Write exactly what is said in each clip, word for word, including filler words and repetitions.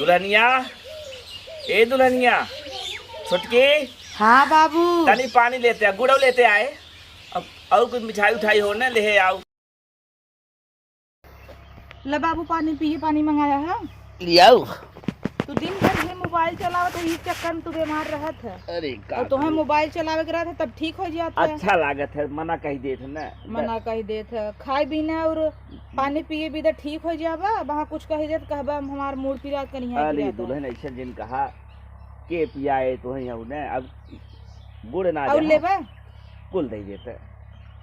दुल्हनिया, ए दुल्हनिया, छोटकी। हाँ बाबू। तनी पानी लेते आ, गुड़ो लेते आए। अब और कुछ मिठाई उठाई हो ना, ले आओ। ले बाबू, पानी पिए, पानी मंगाया है। लियाओ। तू दिन भर ये मोबाइल चलावत है, इस चक्कर में तू बीमार रहत है। अरे का और तोहे करूँ? मोबाइल चलावे के रहत है, तब ठीक हो जात है। अच्छा लागत है, मना कही देत है ना। मना कही देत है, खाए भी ना और पानी पिए भी तो ठीक हो जाबा। वहाँ कुछ कही देत, कहबा, "हम, हमार मूड पिरात करिहा अरे पिरात है।" दुल्हन, ऐसे जिन कहा, के पियाए तोहे हऊ ने, अब गुड़ ना और दे, लेबा? कुल दे देते।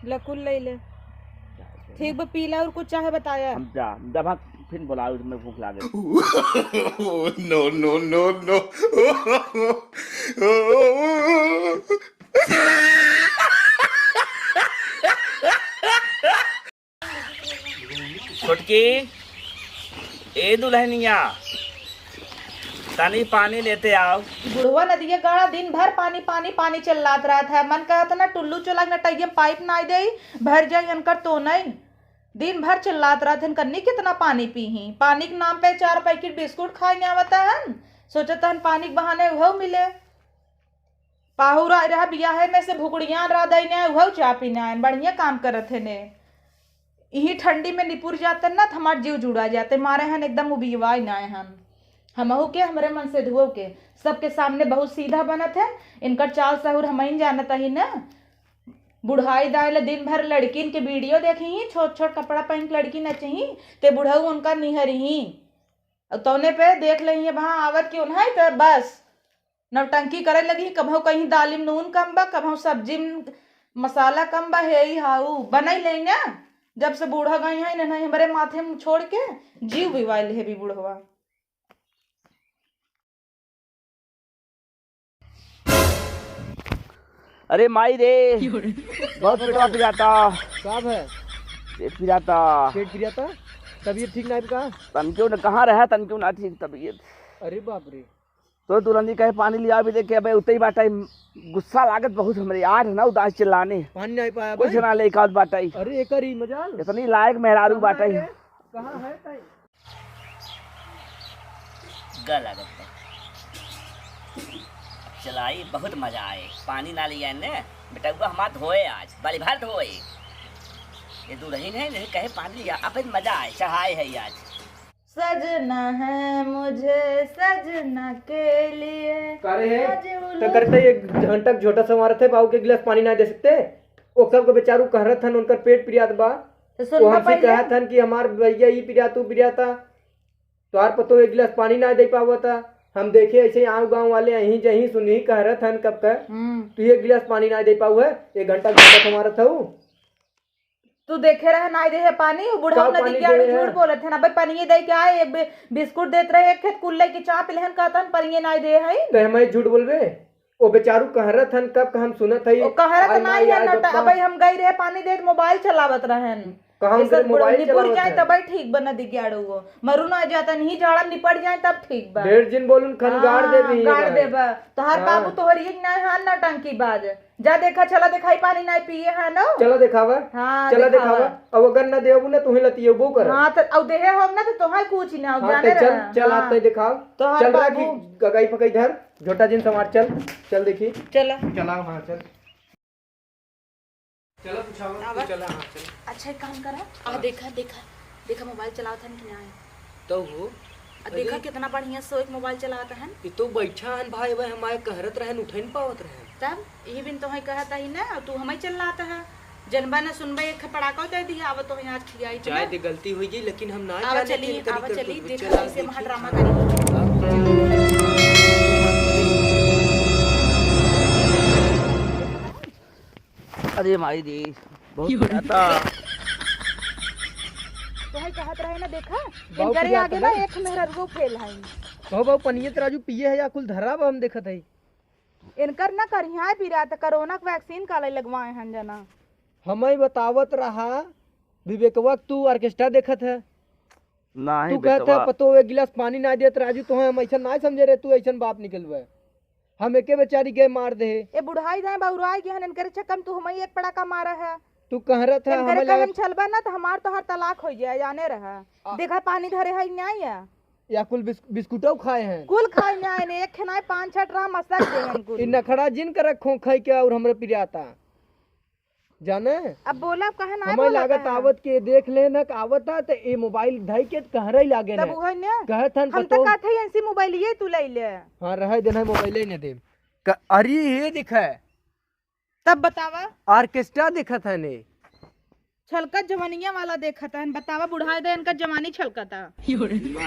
ले, कुल ले ले। ठीक बा, पी ला और कुछ चाहे बताया? हम जा, जब हम फिर बुलाओ, मैं भूख लागे। No, no, no, no। छोटकी, ए दुल्हनिया, तनी पानी लेते आओ। बुढ़वा नदिया गाड़ा दिन भर पानी, पानी, पानी चिल्लात रहत है। मन कहत है ना टुल्लू चोला के नटैया में पाइप नाई देई, भर जाई इनकर तो नहीं। दिन भर चिल्लात रहत हन, कन्नी कितना पानी पीही। पानी के नाम पे चार पैकेट बिस्कुट खाए आवत हन, सोचत हन पानी के बहाने उहौ मिले। पाहुर आए रहा बियाहे में से भुकड़ियान रहा दई ने, उहौ चाह पीने आयन, बढ़िया काम करत है ने। इही ठंडी में निपुर जाते ना, त हमार जीव जुड़ा जाते, मारे हन एकदम उबियवाई ना हन। हमहू के, हमरे मनसेधुओ के, सबके सामने बहुत सीधा बनत है। इनकर चाल सहूर हमइन जानत ही ना। बुढ़ाई दाई ले दिन भर लड़किन के वीडियो देखी ही, छोट छोट कपड़ा पहन के लड़की नचही, ते बुढ़ऊ उनका निहरी ही। और तौने पे देख ले ही वहाँ आवत कि उन्हें तो बस नौटंकी करे लगी, कभौ कहीं दालिम नून कम बा, कभौ सब्जी में मसाला कम बा, हे ई हाउ बनई ले ना। जब से बूढ़ा गई है, इन्हें हमरे माथे में छोड़ के जीव बिवाइल है भी बुढ़वा। अरे माई रे, बहुत पेटवा पिराता। का है? पेट पिराता। पेट पिराता? तबीयत ठीक ना है का? तनक्यों न कहाँ रहा, तनक्यों ना ठीक तबीयत। अरे बाप रे। तो दुल्हन जी कहे पानी लिया भी देखे, अबे उतई बाटा, गुस्सा लागत बहुत हमरे यार है ना, उदास चिल्लाने। पानी नहीं पाया कुछ भाई? ना लेके आवत बाटा। अरे एकर ही मजाल। इतनी लायक मेहरारू कहाँ बाटा है रे? कहाँ है ताई? ग लागत बा। अब चलाई, बहुत मजा आए। पानी ना लिया ने, बेटउआ हमार धोए आज, बड़ी भर धोए। ये दुल्हन है, नहीं कहे पानी लिया, अब मजा आए, चढ़ाए है आज। सजना है मुझे सजना के लिए। का रे है? आज तो उलझ करते एक घंटा झोटा संवारत है, बाऊ के गिलास पानी ना दे सकते? ओ सबको बेचारू कहरत हन, उनकर पेट पिरियात बा। तो सुन वो ना हमसे पहले। कहत हन कि हमार भैया ई पिरियात, ऊ पिरियाता। तोहार पतो एक गिलास पानी ना दे पावता। हम देखे ऐसे आँव गाँव वाले अहीं जहीं सुनही कहरत हन कब का। हम्म। तू एक गिलास पानी ना दे पाऊ है, एक घंटा घंटा हमारा था ऊ। तू देखे रहा ना दे है पानी, ऊ बुढ़ऊ का नदी पानी के आड़ू दे है? झूठ बोलत है ना भाई, पानी दे के आए, एक बि-, बिस्कुट देत रहे, एक खेत कुल्ले की चाप लेहन कहतन पानी ना दे है। तो हमें झूठ बोलबे? ओ बेचारू कहरत हन, कब का हम सुनत हई। ओ कहरत आई ना माई, है आई नटा, बप्पा। अबे हम गई रहे पानी देत, मोबाइल चलावत रहन। कहाँ ऐसा उनके मोबाइल निपुर चलावत जाए है? तबे ठीक बा, नदी के आड़ू वो। मरू ना जाता, नहीं जाड़ा निपट जाए तब ठीक बा। ढेर जिन बोलून, खन गाड़ दे हाँ, भी गाड़ भाई। देबा। तोहार हाँ। बाबू तोहर एक ना हान ना टंकी बाज। जा देखा, चला देखाई पानी ना पिए है ना। चला देखावा। हाँ, चला देखावा। देखावा। अब अगर ना देबू ना, तुहें लतियबो कर। हाँ, तो अब देहे हो ना, तो तोहार कुछ ना, हाँ, जाने तो चल, रहा। चल, हाँ। आप तो देखाओ। तोहार चल रहा बाबू। कि गगाई पकई धर। झोटा जिन समार, चल, चल देखी। चला। चलाओ, हाँ, चल। चला, पूछावा, आवा। तू चला, हाँ, चल। अच्छा, एक काम करा। आ, हाँ। देखा, देखा, देखा, मोबाइल चलावत हन कि ना है? तो हो। आ, देखा, अरे। कितना बढ़िया से एक मोबाइल चलावत हन। ये तो बैठा हन भाई, वह हमारे कहरत रहन, उठे न पावत रहन। तब, ये बिन तो है कहत ही ना, तू हमें चलाता है। जनबा न सुनबा, एक पड़ाका दे दिया, अब तो यहाँ खियाई चाहे ना। दे गलती हुई गई, लेकिन हम ना आवा जाने चली, के करी आवा कर चली, कुछ। देखा चला, कैसे वहाँ देखी। ड्रामा करी। अरे माई रे, बहुत पिराता। तो है कहत रहे ना, देखा, बाबू इनकरे पिराता आगे ना है। एक मेहररुओ फेल है। कहो बाबू, पनियत राजू पिए है या कुल धरा बा, हम देखत है। इनकर ना करिहा पिरात, कोरोना के वैक्सीन काले लगवाए हन जना। हमें बतावत रहा, विवेकवा, तू ऑर्केस्ट्रा देखत है। नाही तू कहत है, बेटवा। पतो एक गिलास पानी ना देत राजू, तो हम ऐसा ना समझे रहे, तू ऐसा बाप निकलबे। हम एके बेचारी गए मार दे। ए बुढ़ाई जाए बउराई गए हन, इनकरे चक्कर में तू हमें एक पड़ाका मारा है। तू कहरत है, इनकरे हमें कहे लगे हम चलबा ना, तो हमार तोहार तलाक हो जाए, जाने रहा। आ- देखा पानी धरे है, नहीं है। या कुल बिस-, बिस्कुटौ खाए हैं। कुल खाए ना, एने एक खेनाए पाँच छठ रहा, मसक दे हम कुल। ई नखड़ा जिन करे खोंखई के और हमरे पिराता। जाने? अब बोला, अब कहे ना हमें बोला लागत कहे। आवत के देख ले न, आवत है, त ए मोबाइल धई के कहरई लागे तब न। उहे न। कहत हन हम पतो। त कहत है, ऐसी मोबाइल ये तू ले ले। हाँ, रहे देना, मोबाइल ही न देब। क-, अरे, ये दिखा। तब बतावा। ऑर्केस्ट्रा दिखत है ने। छलकत जवानिया वाला देखत हन, बतावा बुढ़ाए दे, इनका जवानी छलकता। नहीं बेटवा,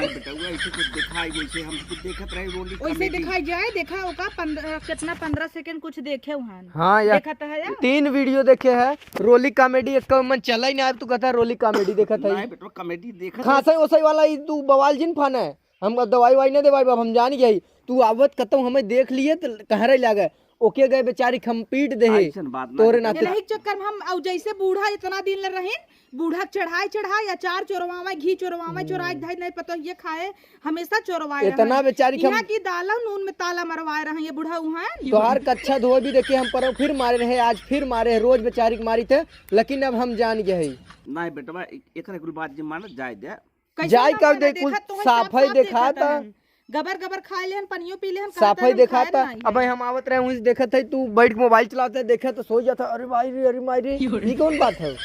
ऐसे कुछ दिखाई, वैसे हम कुछ देखत रहे, रोली वैसे comedy। दिखाई जाए, देखा ओका पन्द्रह, कितना पन्द्रह सेकंड कुछ देखे हुआन। हाँ यार, देखत है यार। तीन वीडियो देखे हैं, रोली comedy एक मन चला ही ना, अब तू कहता है रोली comedy देखत है। नहीं बेटवा, comedy देखत है। खांसई ओसई वाला ई तू बवाल जिन फाना है। हम अब दवाई वाई नहीं देवाई बाप, हम जान गए। तू आवत कतौ हमें देख लिए त कहरे लागे, ओके गए बेचारी हम पीट दे है। ऐसन बात ना तोरे है। नाते। यही चक्कर में हम, और जैसे बूढ़ा इतना दिन ले रहिन, बूढ़ा चढ़ाई चढ़ाई अचार चोरवावे, घी चोरवावे, हम्म। चोराई धाई नहीं पता ये खाए, हमेशा चोरवाए इतना रहन। बेचारी हम यहाँ की दाला नून में ताला मरवाए रहे ये बूढ़ा उहाँ। तोहार कच्छा धोए भी देखे हम परौ फिर मारे रहे, आज फिर मारे है, रोज बेचारी के मारी थे, लेकिन अब हम जान गए है। नहीं बेटवा, ए-, एकरे कुल बात जे मानत जाए दे। कैसे जाई ना कब माने? दे कुल देखत तो है, साफ साफे साफ देखत देखाता। हन। गबर गबर खाए लेहन, पनियो पी लेहन, साफे कहत हन, देखाता। खाए नहीं। अबे हम आवत रहे, उस देखत है, तू बैठ के मोबाइल चलावत है, देखत तो सो जाता, अरे भाई रे, अरे माई रे, ई कौन बात है?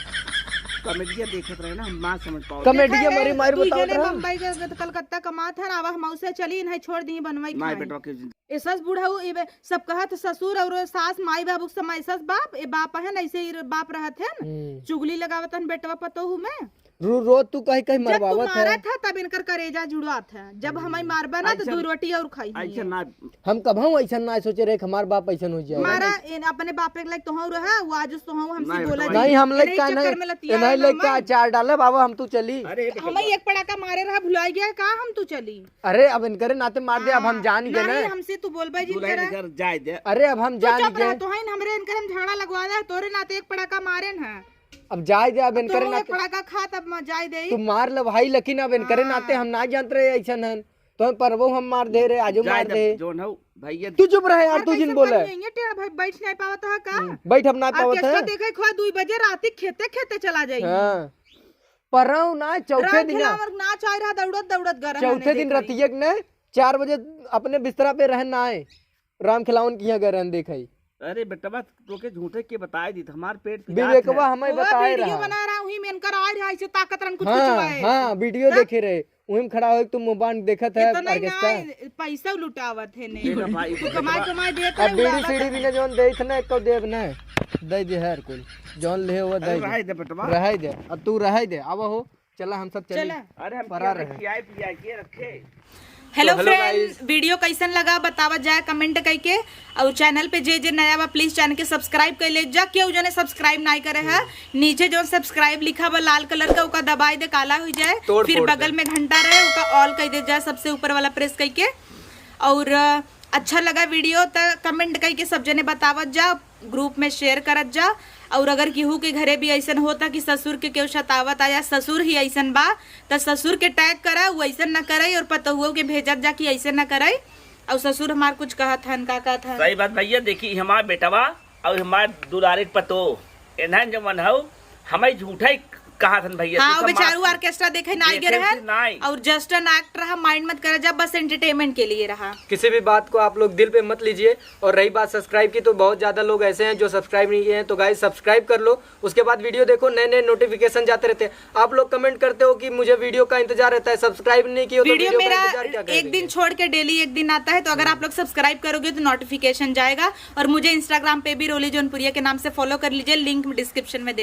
कॉमेडिया देखत रहे ना, हम ना समझ पाओ। कॉमेडिया देखा है, मरी मारी तू बतावत जने रहा। बम्बई के, कलकत्ता कमात है, आवा हम उसे चली, इन्हें छोड़ दी, बनवाई नहीं खाई। बेटवा के ए सस बुढ़ऊ, ए बे-, सब कहत ससुर और सास, माई बाबू के समय सस बाप, ए बाप है, ऐसे ही बाप रहत है न। हम्म। चुगली लगावत हन बेटवा पतोहू में। रो-, रोज तू कहीं कहीं जब तू मरवावत है। मारत है, तब इनकर करेजा जुड़ात है। जब हम्म। हमें मारबा ना, तो ऐसा दू रोटी और खाई ऐसा नहीं। ना। हम कबहूँ ऐसा ना सोचे रहे कि हमार बाप ऐसा हो जाए। मारा, इन अपने बापे के लायक तोहू रहा, वो आज तोहू हमसे नहीं, बोला बेटवा। जी। नहीं, हम लोग इन्हीं का चक्कर नहीं, में लतिया इन्हीं रहा लोग का हमें। अचार डालब, आवा हम तू चली। अरे बेटवा। हमें एक पड़ाका मारे रहा, भुलाई गया का, हम तू चली। अरे, अब इनकरे नाते मार दे, अब हम हाँ, जान गए नहीं, ना। हमसे तू बोलबे जिन दुल्हन करा। घर जाए दे। अरे, अब हम तू जान चुप गए। रह, तोहइन हमरे इनकर हम झगड़ा लगवा दे, तोरे नाते एक पड़ाका मारे न है। अब जाए दे, अब अब इनकरे तोहू एक नाते। पड़ाका खा, तब म-, जाए दे। तू मार ले भाई, लेकिन अब इनकरे हाँ। नाते हम ना जानत रहे ऐसन हन। तो पर वो हम मार दे रहे, आजू जाए मार दे, दे। जोन हो, भैया। तू चुप रहे यार, और तू जिन कैसे बोले। कर लेंगे? टेढ़ भाई बैठ नहीं पावत है का? हम्म, बैठ हम ना पावत ऑर्केस्ट्रा है। देखे खोआ दुई बजे राती खेते खेते चला जाई। हाँ। परौ ना, चौथे राम दिन ना। खेलावन नाच आए रहा, दौड़त दौड़त गए रहन चौथे दिन देखे। रतिया के ना, चार बजे अपने बिस्तरा पे रहन ना आए, राम खेलावन के यहाँ गए रहन देखे। अरे बेटवा, तोके झूठे के बताए दी, हमार पेट पिरात विवेकवा है। हमें वो बताए वीडियो रहा। बना रहा, वही में इनकर आए रहा, ऐसे ताकत रहन कुछ हाँ, कुछ आए। हाँ, वीडियो तब? देखे रहे, वही में खड़ा हो, तुम मोबाइल देखत है, इतना ही ऑर्केस्ट्रा। ना, पैसा लुटावत है ने। देखा भाई, तू कमाई, कमाई देत अब है, बीड़ी उड़ावत सीड़ी है। भी ना जौन देत ना, एको देब ना, दे दे हर कुल, जौन ले वो दे अरे दे। रहे दे बेटवा। रहे दे, अब तू रहे दे, अब हो, चला हम सब चली। चला। अरे हम परा क्या रहे। खियाए पियाए के रखे। Hello तो hello friend, guys। वीडियो कैसन लगा बतावत जाए comment कइके, और channel पे जे जे नया बा please channel के subscribe कर ले जा, केहू जने subscribe नाई करे है, हम्म। नीचे जौन subscribe लिखा बा लाल colour का, ओका दबाई दे, काला हो जाए, तोड़ फिर फोड़ बगल दे। में घंटा रहे, ओका all कर दे जाए, सबसे ऊपर वाला press कइके। और, अ, अच्छा लगा वीडियो त comment कइके सब जने बतावत जा, group में share करत जा। और अगर केहू के घरे भी ऐसन होता कि ससुर के केहू सतावत आ या ससुर ही ऐसन बा, त ससुर के tag करा, उ ऐसन ना करे, और पतोहुओ के भेजत जा कि ऐसे ना करे। और ससुर हमार कुछ कहत हन, का कहत हन? सही बात भैया, देखी हमार बेटवा और हमार दुलारी पतोह, इन्हन जवन हौ, हमें झूठा ही कहत हन भैया, हाँ, तू वो सब बेचारू माफ ऑर्केस्ट्रा देखे ना आए देखे रहा, नाई। और just an act रहा, mind मत करा जा, बस entertainment के लिए रहा। किसी भी बात को आप लोग दिल पे मत लीजिए। और रही बात subscribe की, तो बहुत ज़्यादा लोग ऐसे हैं जो subscribe नहीं किए हैं, तो guys subscribe कर लो। उसके बाद वीडियो देखो, नए नए notification जाते रहते हैं। आप लोग comment करते हो कि मुझे वीडियो का इंतजार रहता है, subscribe नहीं किए हो तो वीडियो वीडियो का मेरा इंतजार क्या एक दिन करेंगे? छोड़ के daily एक दिन आता है, तो अगर आप लोग subscribe करोगे तो notification जाएगा। और मुझे Instagram पे भी रोली जौनपुरिया के नाम से follow कर लीजिए, link description में दे